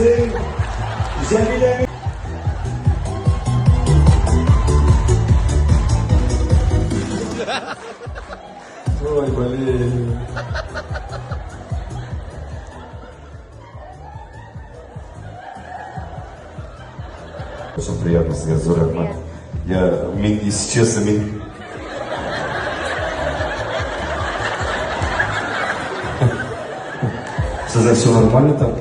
Безнең Җәмилә. Ой, блин. Очень приятно, сезгә зур рәхмәт. Я, мин, если честно, мин... Сезнең все нормально там?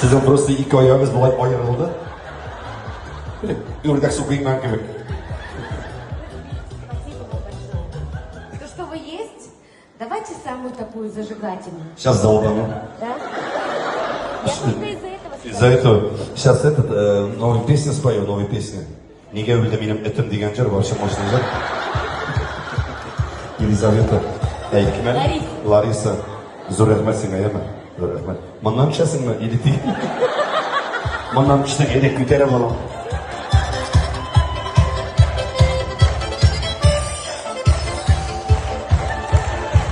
Сезнең просто ике аягыз болай аерылды. Үрдәк су коенган кебек. Спасибо вам большое. То, что вы есть, давайте самую такую зажигательную. Сейчас долбану. Да? Я только из-за этого Из-за этого сейчас этот, новую песню спою, новую песню. Нигә үлде минем этем дигән җыр вообще мощный җыр. Елизавета. Әй, кем әле? Лариса. Лариса. Зур рәхмәт сиңа, яме. Зур рәхмәт. Моннан төшәсеңме или ты? Моннан төшсәң, әйдә күтәреп алам.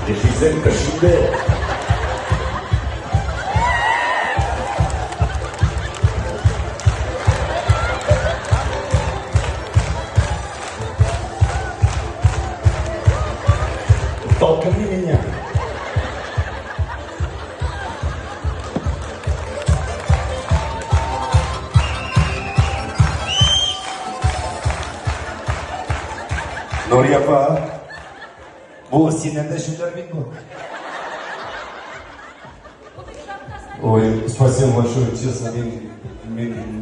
Режиссер төшенде. Толкни меня. Нурия апа, бу синнән дә җүләр бит бу. Ой, спасибо большое, честно, мин, мин